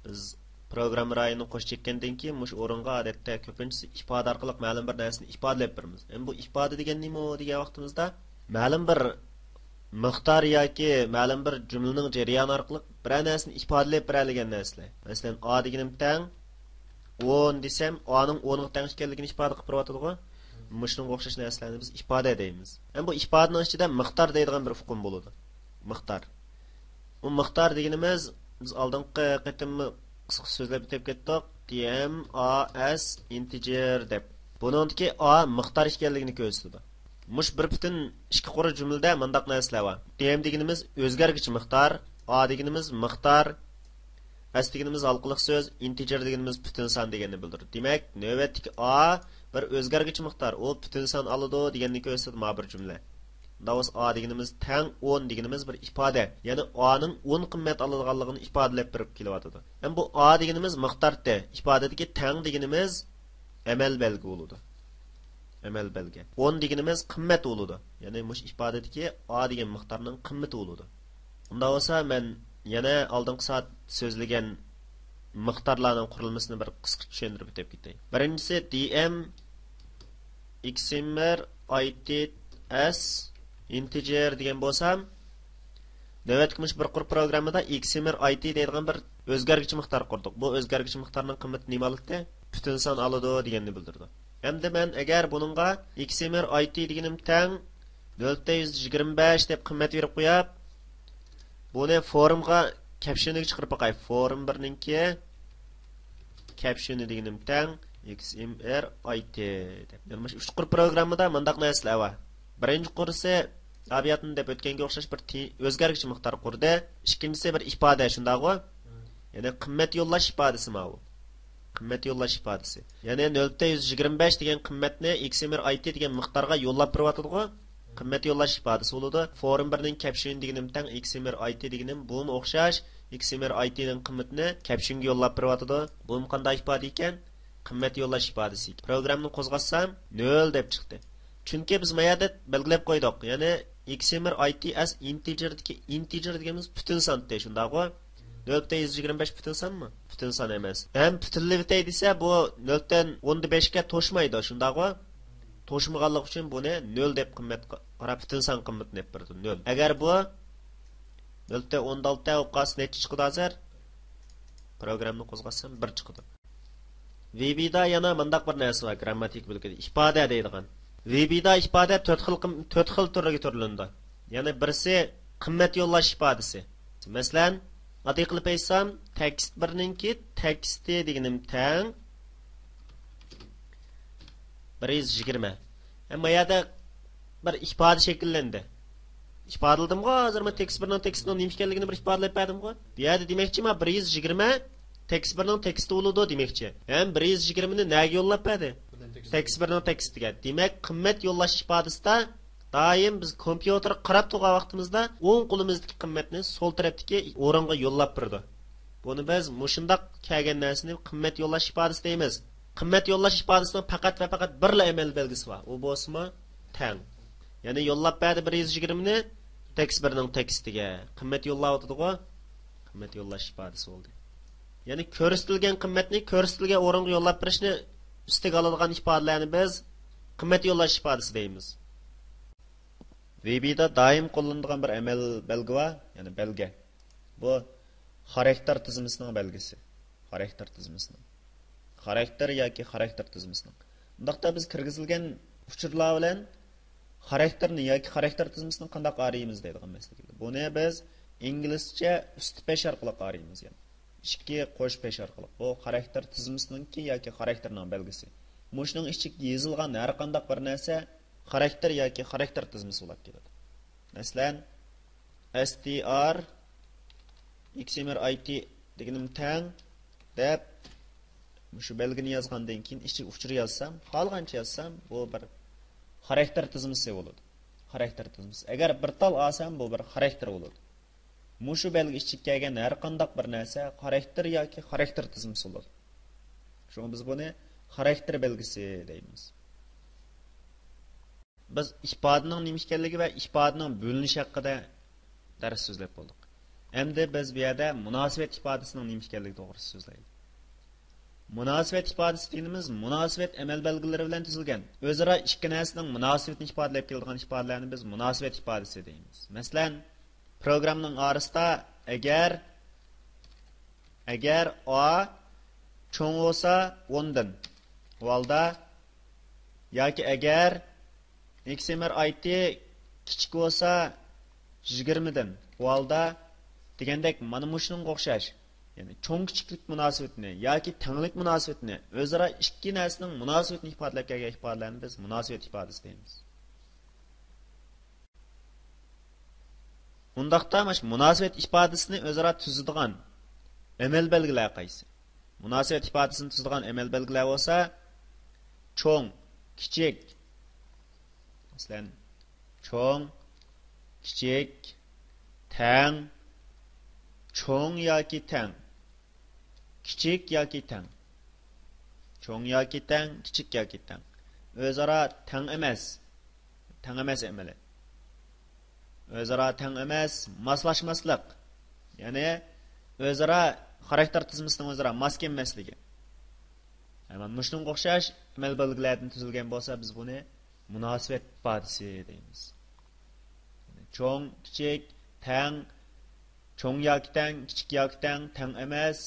بىز پروگرامما رايونىنى قوش چەككەندىن كېيىن، مۇشۇ ئورۇنغا ئادەتتە كۆپىنچىسى ئىپادە ئارقىلىق مەلۇم بىر نەرسىنى ئىپادىلەپ بېرىمىز. ئەمما بۇ ئىپادە دېگەن نېمە دېگەن ۋاقتىمىزدا، مەلۇم بىر مىقدار ياكى مەلۇم بىر جۈملىنىڭ جەريانى ئارقىلىق بىرەر نەرسىنى ئىپادىلەپ بېرەلىگەن نەرسىلەر. مەسىلەن، ئا دېگىنىم تەڭ ئون دېسەم، ئانىڭ ئونغا تەڭ ئىكەنلىكىنى ئىپادە قىلىپ بېرىۋاتىدىغۇ. مۇشۇنىڭغا ئوخشاش نەرسىلەرنى بىز ئىپادە دەيمىز. ئەمما بۇ ئىپادىنىڭ ئىچىدە مىقدار دەيدىغان بىر ئۇقۇم بولىدۇ. مىقدار. بۇ مىقدار دېگىنىمىز، بىز ئالدىنقى قېتىممۇ قىسقا سۆزلەپ ئۆتۈپ كەتتۇق. دېم، ئا، ئەس، ئىنتېجېر دەپ. بۇنىڭدىكى ئا مىقدار ئىكەنلىكىنى كۆرسىتىدۇ. مۇشۇ بىر پۈتۈن ئىككى قۇر جۈملىدە مۇنداق نەرسىلەر بار. دېم دېگىنىمىز ئۆزگەرگۈچى مىقدار، ئا دېگىنىمىز مىقدار، ئەس دېگىنىمىز ھالقىلىق سۆز، ئىنتېجېر دېگىنىمىز پۈتۈن سان دېگەننى بىلدۈرىدۇ. دېمەك، نۆۋەتتىكى ئا بىر ئۆزگەرگۈچى مىقدار، ئۇ پۈتۈن سان ئالىدۇ دېگەننى كۆرسىتىدۇ مانا بىر جۈملە. مۇنداق بولسا، ئا دېگىنىمىز تەڭ ئون دېگىنىمىز بىر ئىپادە، يەنى ئانىڭ ئون قىممەت ئالىدىغانلىقىنى ئىپادىلەپ بېرىپ كېلىۋاتىدۇ. ھەم بۇ ئا دېگىنىمىز مىقدارتى، ئىپادىدىكى تەڭ دېگىنىمىز ئەمەل بەلگە بولىدۇ. ئەمەل بەلگە. ئون دېگىنىمىز قىممەت بولىدۇ. يەنى مۇشۇ ئىپادىدىكى ئا دېگەن مىقدارنىڭ قىممىتى بولىدۇ. ئۇنداق بولسا، مەن يەنە ئالدىنقى سائەت سۆزلىگەن مىقدارلارنىڭ قۇرۇلمىسىنى بىر قىسقىچە چۈشەندۈرۈپ ئۆتۈپ كېتەي. بىرىنچىسى، دېم، ئېكسىمېر، ئايتېد، ئەس، ئىنتېجېر دېگەن بولسام، نۆۋەتتىكى مۇشۇ بىر قۇر پروگراممىدا ئېكسىمېر ئايتى دەيدىغان بىر ئۆزگەرگۈچى مىقدار قۇردۇق. بۇ ئۆزگەرگۈچى مىقدارنىڭ قىممىتى نېمە ئالاتتى؟ پۈتۈن سان ئالىدۇ دېگەننى بىلدۈرىدۇ. ئەمدى مەن ئەگەر بۇنىڭغا ئېكسىمېر ئايتى دېگىنىم تەڭ نۆل پۈتۈن يۈز يىگىرمە بەش دەپ قىممەت بېرىپ قويۇپ، بۇنى فورمغا كەپشىنىگە چىقىرىپ باقاي. فورم بىرنىڭكى كەپشىنى دېگىنىم تەڭ ئېكسىمېر ئايتى دەپ. يەنى مۇشۇ ئۈچ قۇر پروگراممىدا مۇنداق نەرسىلەر بار. بىرىنچى قۇرسى ئابىياتنى دەپ ئۆتكەنگە ئوخشاش بىر تى-، ئۆزگەرگۈچى مىقدار قۇردى. ئىككىنچىسى بىر ئىپادە، شۇنداقغۇ؟ يەنى قىممەت يوللاش ئىپادىسى ماۋۇ. قىممەت يوللاش ئىپادىسى. يەنى نۆل پۈتۈن يۈز يىگىرمە بەش دېگەن قىممەتنى ئېكسىمېر ئايتى دېگەن مىقدارغا يوللاپ بېرىۋاتىدىغۇ. قىممەت يوللاش ئىپادىسى بولىدۇ. فورم بىرنىڭ كەپشۈن دېگىنىم تەڭ ئېكسىمېر ئايتى دېگىنىم بۇمۇ ئوخشاش. ئېكسىمېر ئايتىنىڭ قىممىتىنى كەپشۈنگە يوللاپ بېرىۋاتىدۇ. بۇمۇ قانداق ئىپادە ئىكەن؟ قىممەت يوللاش ئىپادىسى. پروگراممىنى قوزغاتسام، نۆل دەپ چىقتى. چۈنكى بىز ما يەردە بەلگىلەپ قويدۇق. يەنى ئېكسىمېر ئايتى ئەس ئىنتېجېردىكى ئىنتېجېر دېگىنىمىز پۈتۈن سان ئىدى، شۇنداقغۇ؟ نۆل پۈتۈن يۈز يىگىرمە بەش پۈتۈن سانمۇ؟ پۈتۈن سان ئەمەس. ھەم پۈتۈنلىۋېتەي دېسە، بۇ نۆل پۈتۈن ئوندىن بەشكە توشمايدۇ، شۇنداقغۇ؟ توشمىغانلىقى ئۈچۈن بۇنى نۆل دەپ قىممەت قاراپ، پۈتۈن سان قىممىتىنى دەپ بېرىدۇ، نۆل. ئەگەر بۇ نۆل پۈتۈن ئوندىن ئالتە بولۇپ قالسا، نەچچە چىقىدۇ ھازىر؟ پروگراممىنى قوزغاتسام، بىر چىقىدۇ. ۋىبىدا يەنە مۇنداق بىر نەرسە بار، گرامماتىكا بۆلىكىدە ئىپادە دەيدىغان. ۋىبىدا ئىپادە تۆت خىل قىم-، تۆت خىل تۈرگە تۈرلىنىدۇ. يەنى بىرسى قىممەت يوللاش ئىپادىسى. مەسىلەن، ئاددىي قىلىپ ئېيتسام، تېكىست بىرنىڭكى تېكىستى دېگىنىم تەڭ بىر يۈز يىگىرمە. ھە، ما يەردە بىر ئىپادە شەكىللەندى. ئىپادىلىدىمغۇ ھازىر مەن تېكىست بىرنىڭ تېكىستىنىڭ نېمە ئىكەنلىكىنى بىر ئىپادىلەپ بەردىمغۇ؟ بۇ يەردە دېمەكچى، ما بىر يۈز يىگىرمە تېكىست بىرنىڭ تېكىستى بولىدۇ دېمەكچى. ھەم بىر يۈز يىگىرمىنى نەگە يوللاپ بەردى؟ تېكىست بىرنىڭ تېكىستىگە. دېمەك، قىممەت يوللاش ئىپادىسىدا دائىم بىز كومپيۇتېرغا قاراپ تۇرغان ۋاقتىمىزدا ئوڭ قولىمىزدىكى قىممەتنى سول تەرەپتىكى ئورۇنغا يوللاپ بېرىدۇ. بۇنى بىز مۇشۇنداق كەلگەن نەرسىنى قىممەت يوللاش ئىپادىسى دەيمىز. قىممەت يوللاش ئىپادىسىنىڭ پەقەت ۋە پەقەت بىرلا ئەمەل بەلگىسى بار. ئۇ بولسىمۇ تەڭ. يەنى يوللاپ بەردى بىر يۈز يىگىرمىنى تېكىست بىرنىڭ تېكىستىگە. قىممەت يوللاۋاتىدىغۇ. قىممەت يوللاش ئىپادىسى بولدى. يەنى كۆرسىتىلگەن قىممەتنى كۆرسىتىلگەن ئورۇنغا يوللاپ بېرىشنى ئۈستىگە ئالىدىغان ئىپادىلەرنى بىز قىممەت يوللاش ئىپادىسى دەيمىز. ۋىبىدا دائىم قوللىنىدىغان بىر ئەمەل بەلگە بار، يەنى بەلگە. بۇ خاراكتېر تىزمىسىنىڭ بەلگىسى. خاراكتېر تىزمىسىنىڭ. خاراكتېر ياكى خاراكتېر تىزمىسىنىڭ. بۇنداقتا بىز كىرگۈزۈلگەن ئۇچۇرلار بىلەن خاراكتېرنى ياكى خاراكتېر تىزمىسىنى قانداق ئايرىيمىز دەيدىغان مەسىلە كېلىدۇ. بۇنى بىز ئىنگلىزچە ئۈستى پەش ئارقىلىق ئايرىيمىز، يەنى ئىككى قوش پەش ئارقىلىق. بۇ خاراكتېر تىزمىسىنىڭكى ياكى خاراكتېرنىڭ بەلگىسى. مۇشۇنىڭ ئىچىگە يېزىلغان ھەر قانداق بىر نەرسە خاراكتېر ياكى خاراكتېر تىزمىسى بولۇپ كېلىدۇ. مەسىلەن، ئەس تى ئار ئېكسىمېر ئاي تى دېگىنىم تەڭ دەپ مۇشۇ بەلگىنى يازغاندىن كېيىن ئىچىگە ئۇچۇر يازسام، خالىغانچە يازسام، بۇ بىر خاراكتېر تىزمىسى بولىدۇ. خاراكتېر تىزمىسى. ئەگەر بىر تال ئالسام، بۇ بىر خاراكتېر بولىدۇ. مۇشۇ بەلگە ئىچىگە كەلگەن ھەر قانداق بىر نەرسە خاراكتېر ياكى خاراكتېر تىزمىسى بولىدۇ. شۇڭا بىز بۇنى خاراكتېر بەلگىسى دەيمىز. بىز ئىپادىنىڭ نېمە ئىكەنلىكى ۋە ئىپادىنىڭ بۆلۈنۈشى ھەققىدە دەرس سۆزلەپ بولدۇق. ئەمدى بىز بۇ يەردە مۇناسىۋەت ئىپادىسىنىڭ نېمە ئىكەنلىكى توغرىسىدا سۆزلەيلى. مۇناسىۋەت ئىپادىسى دېگىنىمىز مۇناسىۋەت ئەمەل بەلگىلىرى بىلەن تۈزۈلگەن، ئۆزئارا ئىككى نەرسىنىڭ مۇناسىۋىتىنى ئىپادىلەپ كېلىدىغان ئىپادىلەرنى بىز مۇناسىۋەت ئىپادىسى دەيمىز. مەسىلەن، پروگراممىنىڭ ئارىسىدا ئەگەر، ئەگەر ئا چوڭ بولسا ئوندىن، ئۇ ھالدا، ياكى ئەگەر ئېكسىمېر ئاي تى كىچىك بولسا يىگىرمىدىن، ئۇ ھالدا دېگەندەك مانا مۇشۇنىڭغا ئوخشاش، يەنى چوڭ كىچىكلىك مۇناسىۋىتىنى ياكى تەڭلىك مۇناسىۋىتىنى، ئۆزئارا ئىككى نەرسىنىڭ مۇناسىۋىتىنى ئىپادىلەپ كەلگەن ئىپادىلەرنى بىز مۇناسىۋەت ئىپادىسى دەيمىز. ئۇنداقتا مانا شۇ مۇناسىۋەت ئىپادىسىنى ئۆزئارا تۈزىدىغان ئەمەل بەلگىلەر قايسى؟ مۇناسىۋەت ئىپادىسىنى تۈزىدىغان ئەمەل بەلگىلەر بولسا، چوڭ، كىچىك، مەسىلەن، چوڭ، كىچىك، تەڭ، چوڭ ياكى تەڭ، كىچىك ياكى تەڭ، چوڭ ياكى تەڭ، كىچىك ياكى تەڭ، ئۆزئارا تەڭ ئەمەس، تەڭ ئەمەس ئەمەلى. ئۆزئارا تەڭ ئەمەس، ماسلاشماسلىق. يەنى ئۆزئارا خاراكتېر تىزمىسىنىڭ ئۆزئارا ماس كەلمەسلىكى. ھە، مانا مۇشۇنىڭغا ئوخشاش ئەمەل بەلگىلەردىن تۈزۈلگەن بولسا، بىز بۇنى مۇناسىۋەت ئىپادىسى دەيمىز. چوڭ، كىچىك، تەڭ، چوڭ ياكى تەڭ، كىچىك ياكى تەڭ، تەڭ ئەمەس،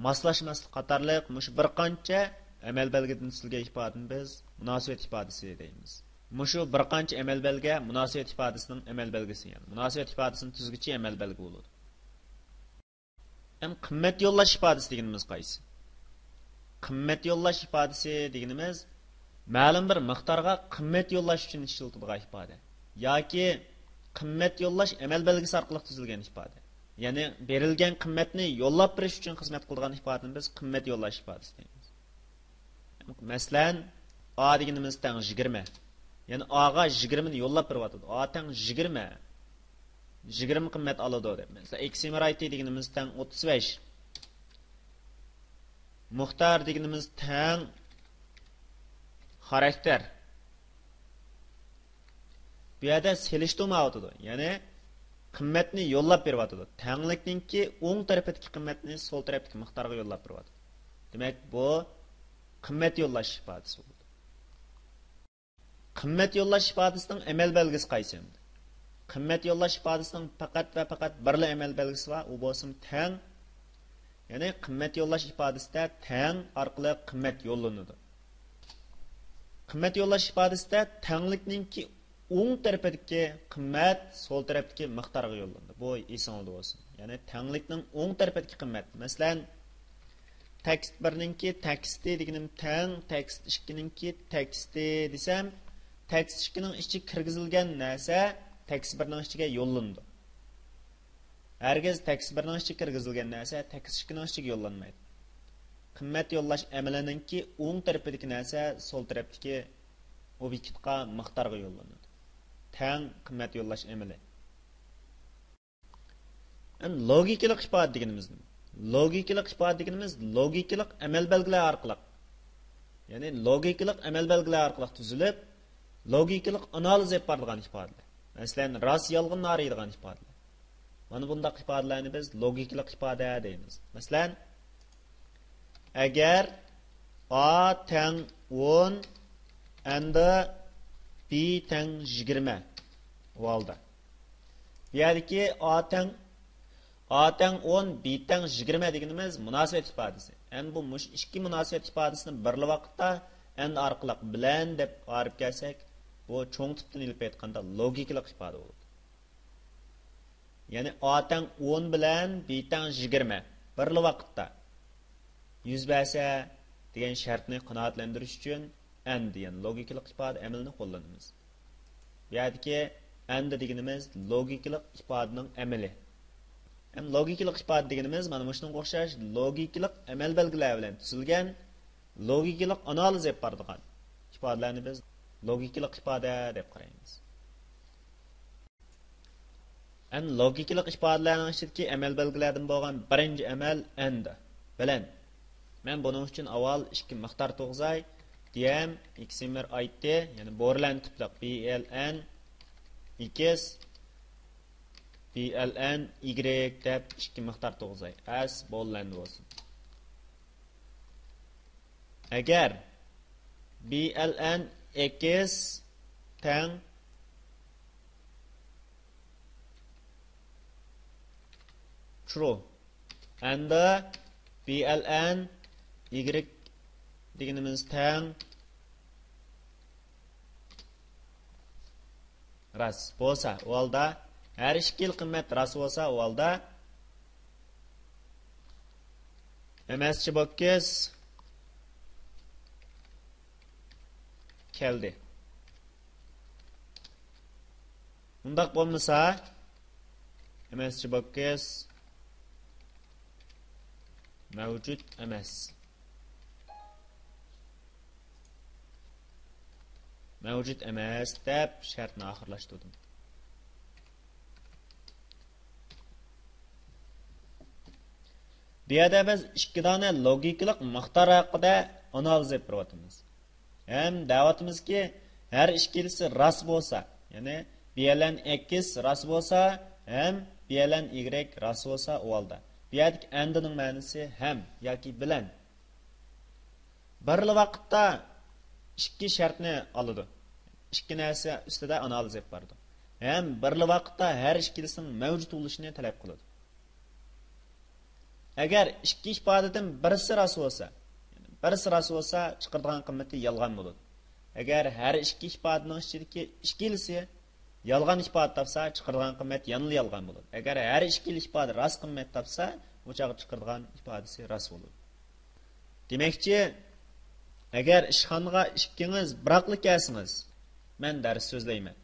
ماسلاشماسلىق قاتارلىق مۇشۇ بىر قانچە ئەمەل بەلگىدىن تۈزۈلگەن ئىپادىنى بىز مۇناسىۋەت ئىپادىسى دەيمىز. مۇشۇ بىر قانچە ئەمەل بەلگە مۇناسىۋەت ئىپادىسىنىڭ ئەمەل بەلگىسى، يەنى مۇناسىۋەت ئىپادىسىنى تۈزگۈچى ئەمەل بەلگە بولىدۇ. ئەم، قىممەت يوللاش ئىپادىسى دېگىنىمىز قايسى؟ قىممەت يوللاش ئىپادىسى دېگىنىمىز مەلۇم بىر مىقدارغا قىممەت يوللاش ئۈچۈن ئىشلىتىلىدىغان ئىپادە ياكى قىممەت يوللاش ئەمەل بەلگىسى ئارقىلىق تۈزۈلگەن ئىپادە. يەنى بېرىلگەن قىممەتنى يوللاپ بېرىش ئۈچۈن خىزمەت قىلىدىغان ئىپادىنى بىز قىممەت يوللاش ئىپادىسى دەيمىز. مەسىلەن، ئا دېگىنىمىز تەڭ يىگىرمە. يەنى ئاغا يىگىرمىنى يوللاپ بېرىۋاتىدۇ. ئا تەڭ يىگىرمە. يىگىرمە قىممەت ئالىدۇ دەپ. مەسىلەن، ئېكسىمېرايتى دېگىنىمىز تەڭ ئوتتۇز بەش. مۇختار دېگىنىمىز تەڭ خاراكتېر. بۇ يەردە سېلىشتۇرمايۋاتىدۇ. يەنى قىممەتنى يوللاپ بېرىۋاتىدۇ. تەڭلىكنىڭكى ئوڭ تەرىپىدىكى قىممەتنى سول تەرەپتىكى مىقدارغا يوللاپ بېرىۋاتىدۇ. دېمەك، بۇ قىممەت يوللاش ئىپادىسى بولىدۇ. قىممەت يوللاش ئىپادىسىنىڭ ئەمەل بەلگىسى قايسى ئەمدى؟ قىممەت يوللاش ئىپادىسىنىڭ پەقەت ۋە پەقەت بىرلا ئەمەل بەلگىسى بار، ئۇ بولسىمۇ تەڭ. يەنى قىممەت يوللاش ئىپادىسىدە تەڭ ئارقىلىق قىممەت يوللىنىدۇ. قىممەت يوللاش ئىپادىسىدە تەڭلىكنىڭكى ئوڭ تەرىپىدىكى قىممەت سول تەرەپتىكى مىقدارغا يوللىنىدۇ. بۇ ئېسىڭلاردا بولسۇن. يەنى تەڭلىكنىڭ ئوڭ تەرىپىدىكى قىممەت. مەسىلەن، تېكىست بىرنىڭكى تېكىستى دېگىنىم تەڭ، تېكىست ئىككىنىڭكى تېكىستى دېسەم، تېكىست ئىككىنىڭ ئىچىگە كىرگۈزۈلگەن نەرسە تېكىست بىرنىڭ ئىچىگە يوللىنىدۇ. ھەرگىز تېكىست بىرنىڭ ئىچىگە كىرگۈزۈلگەن نەرسە تېكىست ئىككىنىڭ ئىچىگە يوللانمايدۇ. قىممەت يوللاش ئەمىلىنىڭكى ئوڭ تەرىپىدىكى نەرسە سول تەرەپتىكى ئوبيېكتقا، مىقدارغا يوللىنىدۇ. تەڭ قىممەت يوللاش ئەمىلى. ئەمدى لوگىكىلىق ئىپادە دېگىنىمىز نېمە؟ لوگىكىلىق ئىپادە دېگىنىمىز لوگىكىلىق ئەمەل بەلگىلەر ئارقىلىق، يەنى لوگىكىلىق ئەمەل بەلگىلەر ئارقىلىق تۈزۈلۈپ، لوگىكىلىق ئانالىز ئېلىپ بارىدىغان ئىپادىلەر. مەسىلەن، راست، يالغاننى ئايرىيدىغان ئىپادىلەر. مانا بۇنداق ئىپادىلەرنى بىز لوگىكىلىق ئىپادە دەيمىز. مەسىلەن، ئەگەر ئا تەڭ ئون، ئەندى بى تەڭ يىگىرمە ئۇ ھالدا. بۇ يەردىكى ئا تەڭ، ئا تەڭ ئون، بى تەڭ يىگىرمە دېگىنىمىز مۇناسىۋەت ئىپادىسى. ئەمدى بۇ مۇشۇ ئىككى مۇناسىۋەت ئىپادىسىنى بىرلا ۋاقىتتا ئەندى ئارقىلىق بىلەن دەپ ئايرىپ كەلسەك، بۇ چوڭ تىپتىن ئېلىپ ئېيتقاندا لوگىكىلىق ئىپادە بولىدۇ. يەنى ئا تەڭ ئون بىلەن بى تەڭ يىگىرمە بىرلا ۋاقىتتا يۈز بەرسە دېگەن شەرتنى قانائەتلەندۈرۈش ئۈچۈن ئەندى، يەنى لوگىكىلىق ئىپادە ئەمىلىنى قوللىنىمىز. بۇ يەردىكى ئەندى دېگىنىمىز لوگىكىلىق ئىپادىنىڭ ئەمىلى. ھەم لوگىكىلىق ئىپادە دېگىنىمىز مانا مۇشۇنىڭغا ئوخشاش لوگىكىلىق ئەمەل بەلگىلەر بىلەن تۈزۈلگەن لوگىكىلىق ئانالىز ئېلىپ بارىدىغان ئىپادىلەرنى بىز لوگىكىلىق ئىپادە دەپ قارايمىز. ئەمدى لوگىكىلىق ئىپادىلەرنىڭ ئىچىدىكى ئەمەل بەلگىلەردىن بولغان بىرىنچى ئەمەل ئەندى، بىلەن. مەن بۇنىڭ ئۈچۈن ئاۋۋال ئىككى مىقدار تۇغۇزاي. دىيەم ئېكسىمېر ئايتتى، يەنى بورلەن تىپلىق بى ئېل ئەن ئېكس، بى ئېل ئەن ئىگرېك دەپ ئىككى مىقدار تۇغۇزاي. ئەس بوللەن بولسۇن. ئەگەر بى ئېل ئەن ئېكس تەڭ ترۇ، ئەندى بى ئېل ئەن ئىگرېك دېگىنىمىز تەڭ راست بولسا، ئۇ ھالدا ھەر ئىككىلا قىممەت راست بولسا، ئۇ ھالدا ئەم ئەس چى بوكس كەلدى. ئۇنداق بولمىسا، ئەم ئەس چى بوكس مەۋجۇت ئەمەس. مەۋجۇت ئەمەس دەپ شەرتنى ئاخىرلاشتۇردۇم. بۇ يەردە بىز ئىككى دانە لوگىكىلىق مىقدار ھەققىدە ئانالىز ئېلىپ بېرىۋاتىمىز. ھەم دەۋاتىمىزكى، ھەر ئىككىلىسى راست بولسا، يەنى بى ئېل ئەن ئېكس راست بولسا، ھەم بى ئېل ئەن ئىگرېك راست بولسا، ئۇ ھالدا بۇ يەردىكى ئەندىنىڭ مەنىسى ھەم ياكى بىلەن. بىرلا ۋاقىتتا ئىككى شەرتنى ئالىدۇ. ئىككى نەرسە ئۈستىدە ئانالىز ئېلىپ بارىدۇ. ھەم بىرلا ۋاقىتتا ھەر ئىككىلىسىنىڭ مەۋجۇت بولۇشىنى تەلەپ قىلىدۇ. ئەگەر ئىككى ئىپادىدىن بىرسى راست بولسا، بىرسى راست بولسا، چىقىرىدىغان قىممىتى يالغان بولىدۇ. ئەگەر ھەر ئىككى ئىپادىنىڭ ئىچىدىكى ئىككىلىسى يالغان ئىپادە تاپسا، چىقىرىدىغان قىممەت يەنىلا يالغان بولىدۇ. ئەگەر ھەر ئىككىلا ئىپادە راست قىممەت تاپسا، ئۇ چاغدا چىقىرىدىغان ئىپادىسى راست بولىدۇ. دېمەكچى، ئەگەر ئىشخانىغا ئىككىڭىز بىراقلا كەلسىڭىز، مەن دەرس سۆزلەيمەن.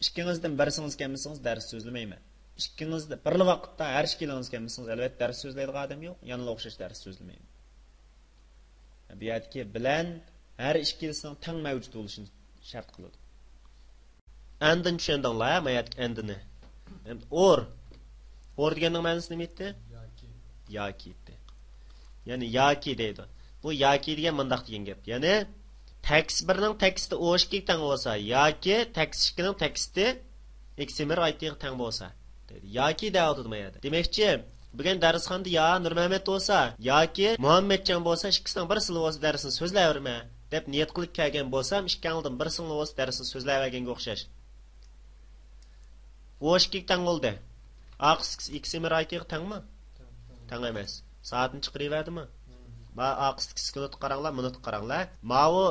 ئىككىڭىزدىن بىرسىڭىز كەلمىسىڭىز، دەرس سۆزلىمەيمەن. ئىككىڭىزدە بىرلا ۋاقىتتا ھەر ئىككىلىڭىز كەلمىسىڭىز، ئەلۋەتتە دەرس سۆزلەيدىغان ئادەم يوق، يەنىلا ئوخشاش دەرس سۆزلىمەيمەن. بۇ يەردىكى بىلەن ھەر ئىككىلىسىنىڭ تەڭ مەۋجۇت بولۇشىنى شەرت قىلىدۇ. ئەندنى چۈشەندىڭلار، ھە؟ ما يەردىكى ئەندنى. ئەمدى ئور. ئور دېگەننىڭ مەنىسى نېمە ئىدى؟ ياكى. ياكى ئىدى. يەنى ياكى دەيدۇ. بۇ ياكى دېگەن مۇنداق دېگەن گەپ. يەنى تېكىست بىرنىڭ تېكىستى ئو ئىككىگە تەڭ بولسا، ياكى تېكىست ئىككىنىڭ تېكىستى ئېكس ئېم ئېر ئاي تىغا تەڭ بولسا. دەيدۇ. ياكى دەۋاتىدۇ ما يەردە. دېمەكچى، بۈگۈن دەرسخانىدا يا نۇرمەمەت بولسا، ياكى مۇھەممەتجان بولسا، ئىككىسىنىڭ بىرسىلا بولسا دەرسنى سۆزلەۋەرمە، دەپ نىيەت قىلىپ كەلگەن بولسام، ئىككىڭلىدىن بىرسىڭلار بولسا دەرسنى سۆزلەۋەرگەنگە ئوخشاش. ئۇ ئىككىگە تەڭ بولدى. ئاقىسى ئېكس ئېم ئېر ئاي تىغا تەڭمۇ؟ تەڭ ئەمەس. سائەتنى چىقىرىۋەردىمۇ؟ ما ئاقىسى ئىككىسى مىنۇتقا قاراڭلار، مىنۇتقا قاراڭلار. ماۋۇ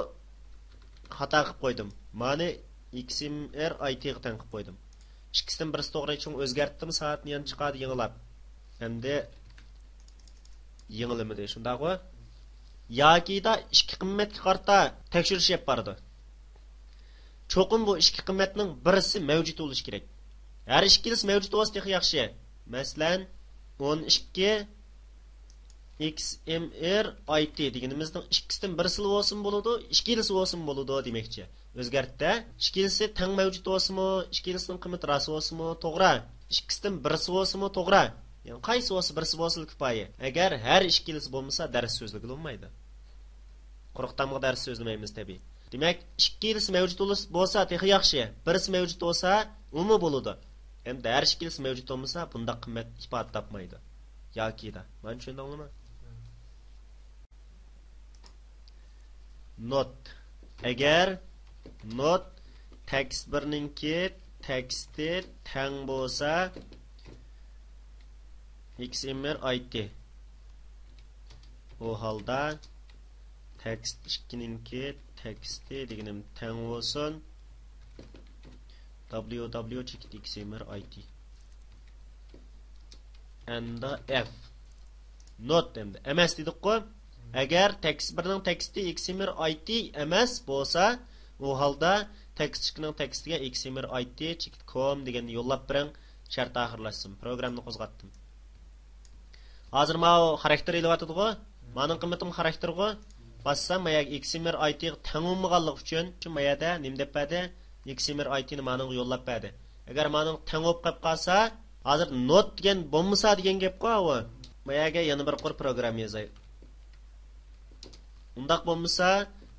خاتا قىلىپ قويدۇم. مانى ئېكس ئېم ئېر ئاي تىغا تەڭ قىلىپ قويدۇم. ئىككىسىدىن بىرسى توغرا، چوڭ ئۆزگەرتتىم، سائەتنى يەنە چىقاردى يېڭىلاپ. ئەمدى يېڭىلىمىدى، شۇنداقغۇ؟ ياكىدا ئىككى قىممەتكە قارىتا تەكشۈرۈش ئېلىپ بارىدۇ. چوقۇم بۇ ئىككى قىممەتنىڭ بىرسى مەۋجۇت بولۇشى كېرەك. ھەر ئىككىلىسى مەۋجۇت بولسا تېخى ياخشى. مەسىلەن، ئون ئىككى ئېكس ئېم ئېر ئاي تى دېگىنىمىزنىڭ ئىككىسىدىن بىرسىلا بولسىمۇ بولىدۇ، ئىككىلىسى بولسىمۇ بولىدۇ دېمەكچى. ئۆزگەرتتى. ئىككىلىسى تەڭ مەۋجۇت بولسىمۇ، ئىككىلىسىنىڭ قىممىتى راست بولسىمۇ توغرا، ئىككىسىدىن بىرسى بولسىمۇ توغرا. يەنى قايسى بولسا بىرسى بولسىلا كۇپايە. ئەگەر ھەر ئىككىلىسى بولمىسا، دەرس سۆزلىگىلى بولمايدۇ. قۇرۇق تامغا دەرس سۆزلىمەيمىز تەبىئىي. دېمەك، ئىككىلىسى مەۋجۇت بولس-، بولسا تېخى ياخشى. بىرسى مەۋجۇت بولسا، ئۇمۇ بولىدۇ. ئەمدى ھەر ئىككىلىسى مەۋجۇت بولمىسا، بۇنداق قىممەت ئىپادە تاپمايدۇ. ياكىدا. مانا چۈشەندىڭلارمۇ؟ نوت. ئەگەر نوت تېكىست بىرنىڭكى تېكىستى تەڭ بولسا، ئېكس ئېم ئېر ئاي تى. ئۇ ھالدا تېكىست ئىككىنىڭكى تېكىستى دېگىنىم تەڭ بولسۇن. W W چېكىت ئېكس ئېم ئېر ئاي تى. ئەندا ئېف. نوت ئەمدى. ئەمەس دېدۇققۇ. ئەگەر تېكىست بىرنىڭ تېكىستى ئېكس ئېم ئېر ئاي تى ئەمەس بولسا، ئۇ ھالدا تېكىست ئىككىنىڭ تېكىستىگە ئېكس ئېم ئېر ئاي تى چېكىت كوم دېگەننى يوللاپ بېرىڭ. شەرت ئاخىرلاشسۇن. پروگراممىنى قوزغاتتىم. ھازىر ماۋۇ خاراكتېر ئېلىۋاتىدىغۇ؟ مانىڭ قىممىتىمۇ خاراكتېرغۇ؟ باسسام، ما يەرگە ئېكس ئېم ئېر ئاي تىغا تەڭ بولمىغانلىقى ئۈچۈن، شۇ ما يەردە نېمە دەپ بەردى؟ ئېكس ئېم ئېر ئاي تىنى مانىڭغا يوللاپ بەردى. ئەگەر مانىڭ تەڭ بولۇپ قېلىپ قالسا، ھازىر نوت دېگەن بولمىسا دېگەن گەپقۇ ئاۋۇ. ما يەرگە يەنە بىر قۇر پروگرامما يازاي. ئۇنداق بولمىسا،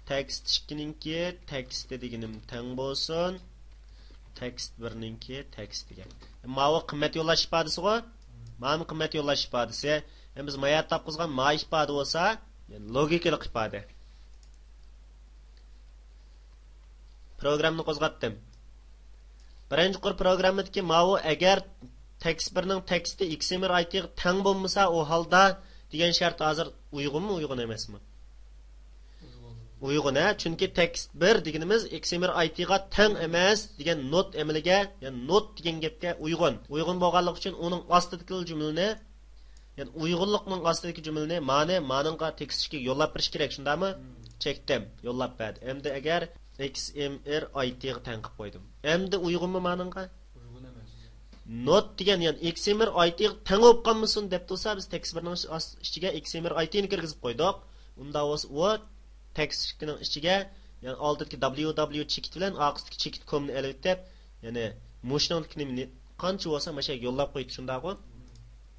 تېكىست ئىككىنىڭكى تېكىستى دېگىنىم تەڭ بولسۇن. تېكىست بىرنىڭكى تېكىستىگە. ماۋۇ قىممەت يوللاش ئىپادىسىغۇ؟ ماۋۇ قىممەت يوللاش ئىپادىسى. ئەمدى بىز ما يەردە تاپقۇزغان ما ئىپادە بولسا، يەنى لوگىكىلىق ئىپادە. پروگراممىنى قوزغاتتىم. بىرىنچى قۇر پروگراممىدىكى ماۋۇ ئەگەر تېكىست بىرنىڭ تېكىستى ئېكس ئېم ئېر ئاي تىغا تەڭ بولمىسا، ئۇ ھالدا دېگەن شەرت ھازىر ئۇيغۇنمۇ، ئۇيغۇن ئەمەسمۇ؟ ئۇيغۇن، ھە؟ چۈنكى تېكىست بىر دېگىنىمىز ئېكس ئېم ئېر ئاي تىغا تەڭ ئەمەس دېگەن نوت ئەمىلىگە، يەنى نوت دېگەن گەپكە ئۇيغۇن. ئۇيغۇن بولغانلىقى ئۈچۈن ئۇنىڭ ئاستىدىكى جۈملىنى، يەنى ئۇيغۇنلۇقنىڭ ئاستىدىكى جۈملىنى مانى، مانىڭغا تېكىست ئىككىگە يوللاپ بېرىش كېرەك، شۇنداقمۇ؟ چەكتىم، يوللاپ بەردى. ئەمدى ئەگەر ئېكس ئېم ئېر ئاي تىغا تەڭ قىلىپ قويدۇم. ئەمدى ئۇيغۇنمۇ مانىڭغا؟ ئۇيغۇن ئەمەس. نوت دېگەن، يەنى ئېكس ئېم ئېر ئاي تىغا تەڭ بولۇپ قالمىسۇن دەپ تۇرسا، بىز تېكىست بىرنىڭ ئىچ-، ئىچىگە ئېكس ئېم ئېر ئاي تىنى كىرگۈزۈپ قويدۇق. ئۇنداق بولسا، ئۇ تېكىست ئىككىنىڭ ئىچىگە، يەنى ئالدىدىكى دبليۇ دبليۇ چېكىت بىلەن ئارقىسىدىكى چېكىت كومنى ئېلىۋېتىپ، يەنى مۇشۇنىڭدىكى نېمىنى قانچە بولسا مانا شۇ يەرگە يوللاپ قويدى، شۇنداقغۇ؟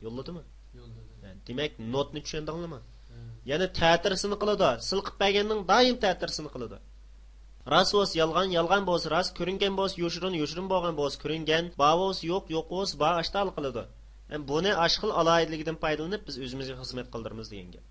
يوللىدىمۇ؟ يوللىدى. ھە، دېمەك، نوتنى چۈشەندىڭلارمۇ؟ ھە. يەنى تەتۈرىسىنى قىلىدۇ. سىلقىپ بەرگەننىڭ دائىم تەتۈرىسىنى قىلىدۇ. راست بولسا يالغان، يالغان بولسا راست، كۆرۈنگەن بولسا يوشۇرۇن، يوشۇرۇن بولغان بولسا كۆرۈنگەن، بار بولسا يوق، يوق بولسا بار، ئاشتالا قىلىدۇ. ھەم بۇنى ئاشۇ خىل ئالاھىدىلىكىدىن پايدىلىنىپ بىز ئۆزىمىزگە خىزمەت قىلدۇرىمىز دېگەن گەپ.